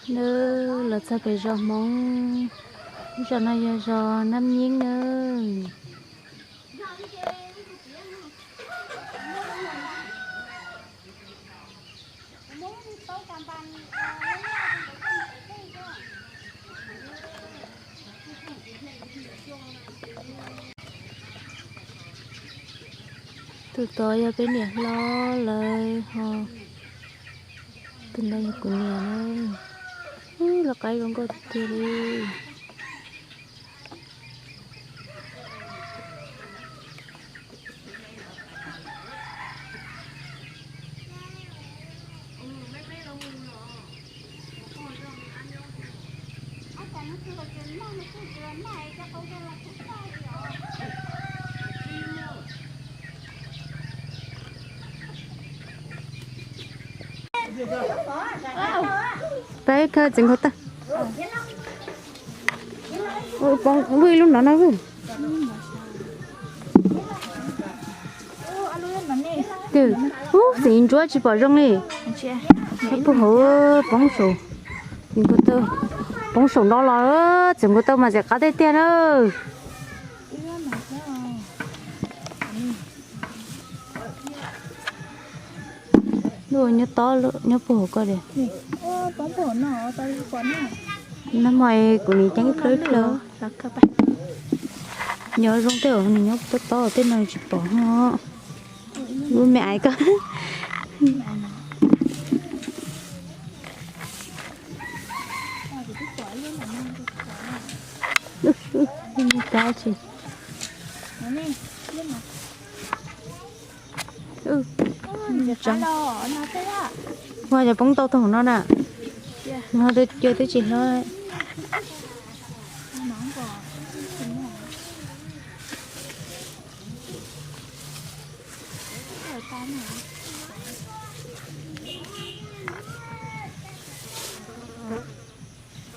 Nws los txog pem zos Hmoob, zos no yog zos Nab Nyeeb nawb. Tus tod yog peb niam hlob lawv ho, tus ntawd yog kuv niam na. Ub, lawv qaib zoo nkauj tiag tiag li. Peb khaws txiv nkaus tawg. Ua poob vwj lub no no vwj. Ub, txiv ntsuab tsis pom zoo li. Puag hauv poob saum, txiv nkaus tawg, poob saum no los txiv nkaus tawg mas ntxim qab tiag tiag na. Nyob tob nyob puag hauv ko li. Nag hmo kuv nim ceeb ib plhaw ib plhaw. Nyob zoo tej zaum nws nyob tob tob tej no tsis pom ho. Lub me aiv ko. Ua cov poob tau tus no na. Nws ho twb cia twb tsis hlob.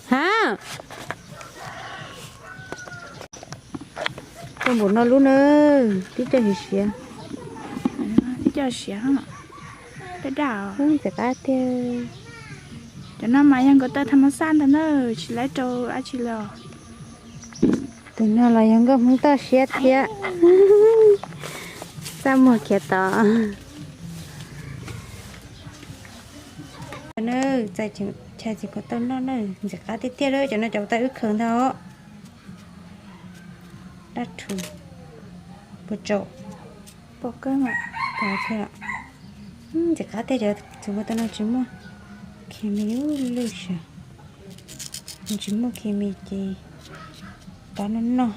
Ha, koj npaum no lub na, tib co siav siav. Tib co siav, daj daj. Ntxim qab tiag. Cov no mas yog nkaus tawg tham mas xaj ntag na, tsis laib rau dab tsi li os. Tus no los yog nkauj Hmoob toj siab thiab. Txaj muag khiav tod. Txais chaw txiv puas tau noj na, ntxim qab tiag tiag lawm. Cov no cov puas tau wb khaws ntag os. Dab rhuv, puas tsaum, pom kawg, pom kawg. Ntxim qab tiag, cov txiv puas tau no tsis muaj khes mis lwj siab, tsis muaj khes mis ces tab noj noj.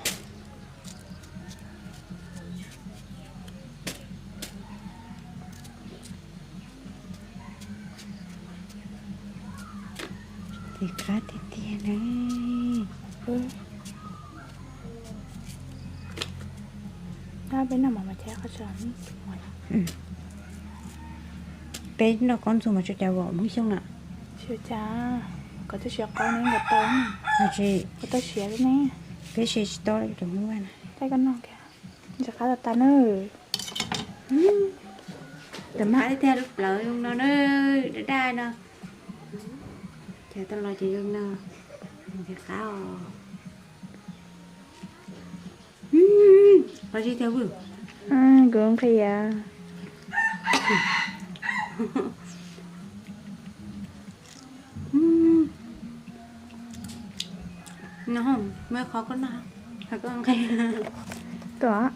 Ntxim qab tiag tiag na. Peb noj qab ntxuag mas tsuas cas vom Hmoob Xyooj na. Kom txhob siav qhov ne, kom tau, kom tau siav ne. Peb siav tsis tau li tus Hmoob Vaj na. Ntxim qab tas tas na. Ntxim qab tiag tiag, lub plawv zoo no na, daj daj no. Ces tau los ces zoo no, ntxim qab os. Qhov tsis tiag vwj. Kuv nqhis a. No, muaj qhov koj noj, qhov koj nqhis. Tuaj.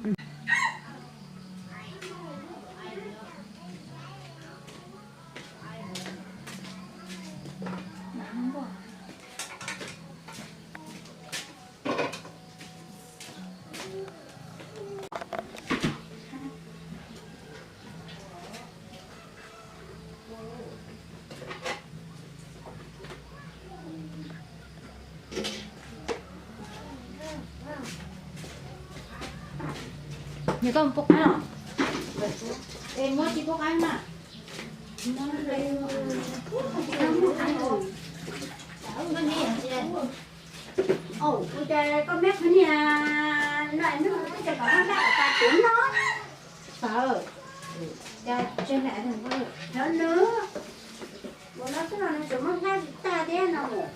Nyiam koj mus pub qaib os. Es muab tsis pub qaib na. Ua cas koj meb qhov niag no es nws twb tseem kom noj tas kuv no. Tawv, cas tseg lam nws. Mus no xwb no nws tseem muab hlab tsis tag thiab no mus.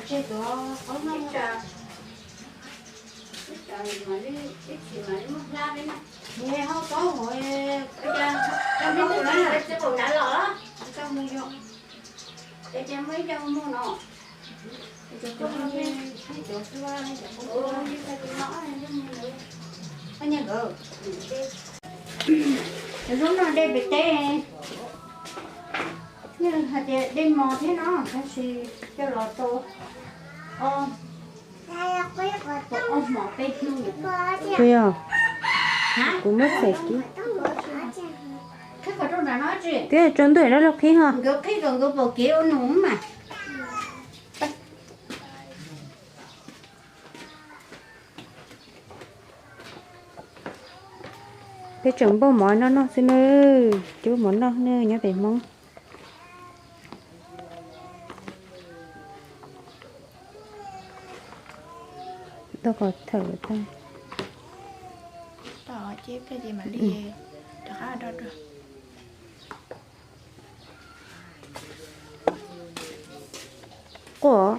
Tseg tuav qaub noj. Ib tsis mam li muab hlab peb no. Nws ho tau hov, tsis pum nav los. Tsis muaj ib co muag no. Hnub no dej pem teb, yeej hais tias dej mos thiab no, tab sis coj los tau ob, ob hmos peb hnub. Kuv yog, kuv muab xaim kiag. Twb tso ntuj dab laug qhib ho. Nkawd qhib kom nkawd pom kev ua nus mas. Peb tseem npauj mov no noj xwb nawb, cub mov noj nawb nyob pem Hmoob. Tau kom thawm tag. Tau ces peb mam li rov qab do dua. Quaj.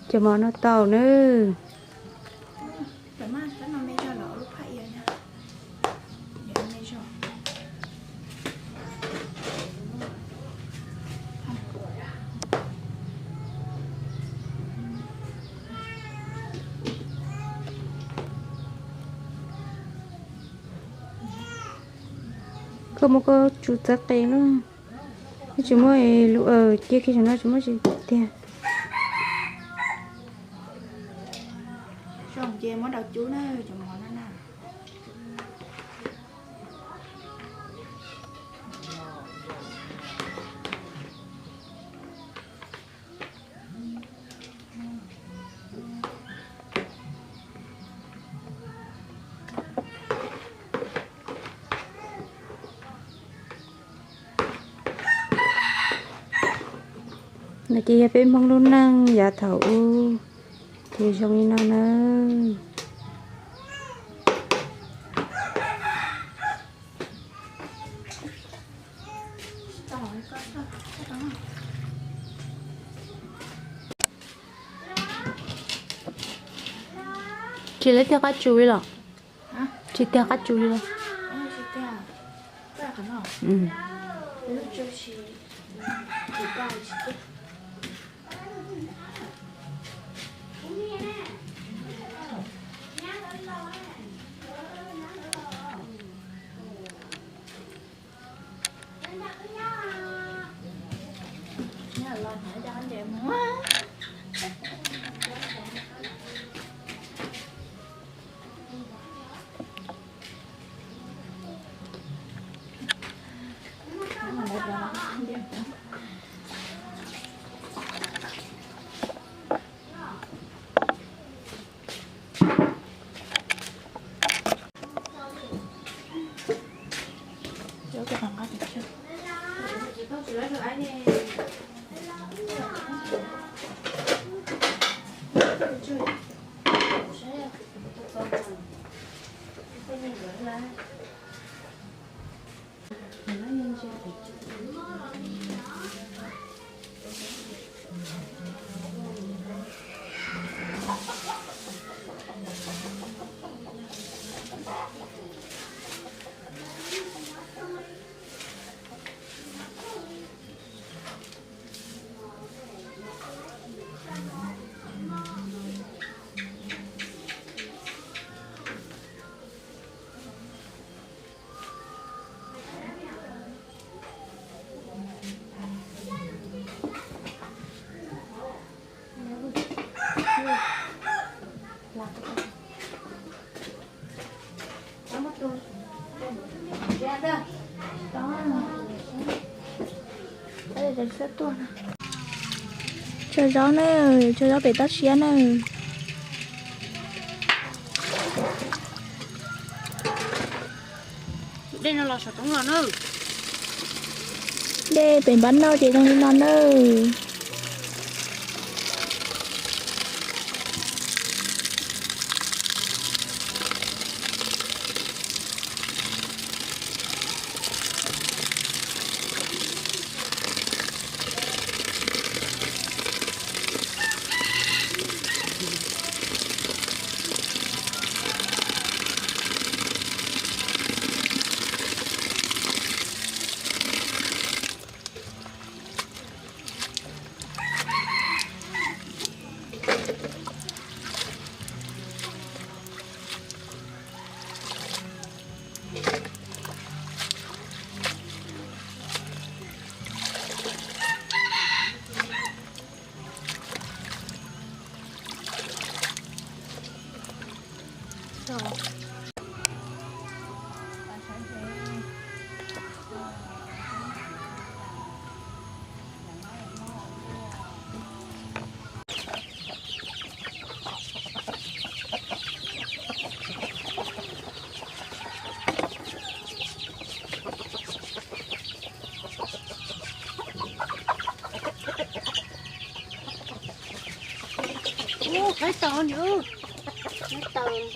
Cov mov no tau nawb. Koj muab koj tsu txawb qe na. Tsis muaj lub, cia kiag saum no tsis muaj tsis tiag. Zoo ces muab daus cub na, cov mov no na. No ces yog peb Hmoob lub neej yav thaum ub ces zoo li no nawb. Tsis lawv thiaj qab tsu li los? Tsis tiag qab tsu li los? Tso zaub na, tso zaub pem toj siab na. Dej no los saum roob los na. Dej pem npab noj ces zoo li no na. Ub, qaib taus ni, qaib taus.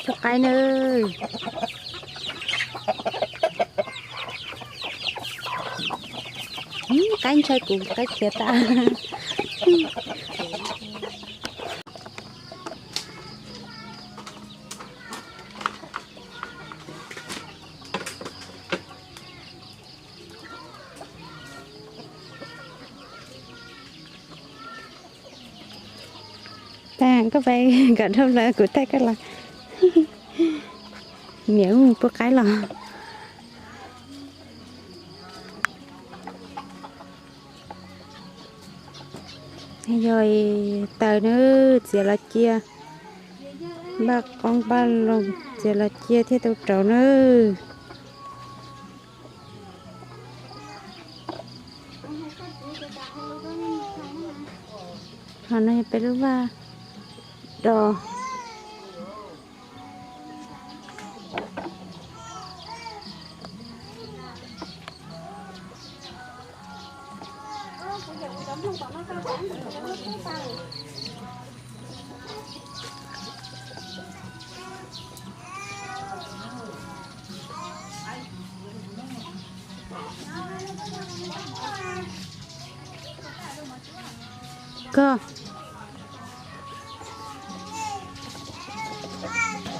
Tso qaib na. Qaib ntshai kuv qaib khiav tas. Tag koj pais kom dhau plaws kuv tag koj los. Niam mus pub qaib los. Yog taws na, txiav los cia. Npaj qoob npaj loo txiav los cia thiaj tau rauv nawb. Ho no yog peb lub vaj dos. Koj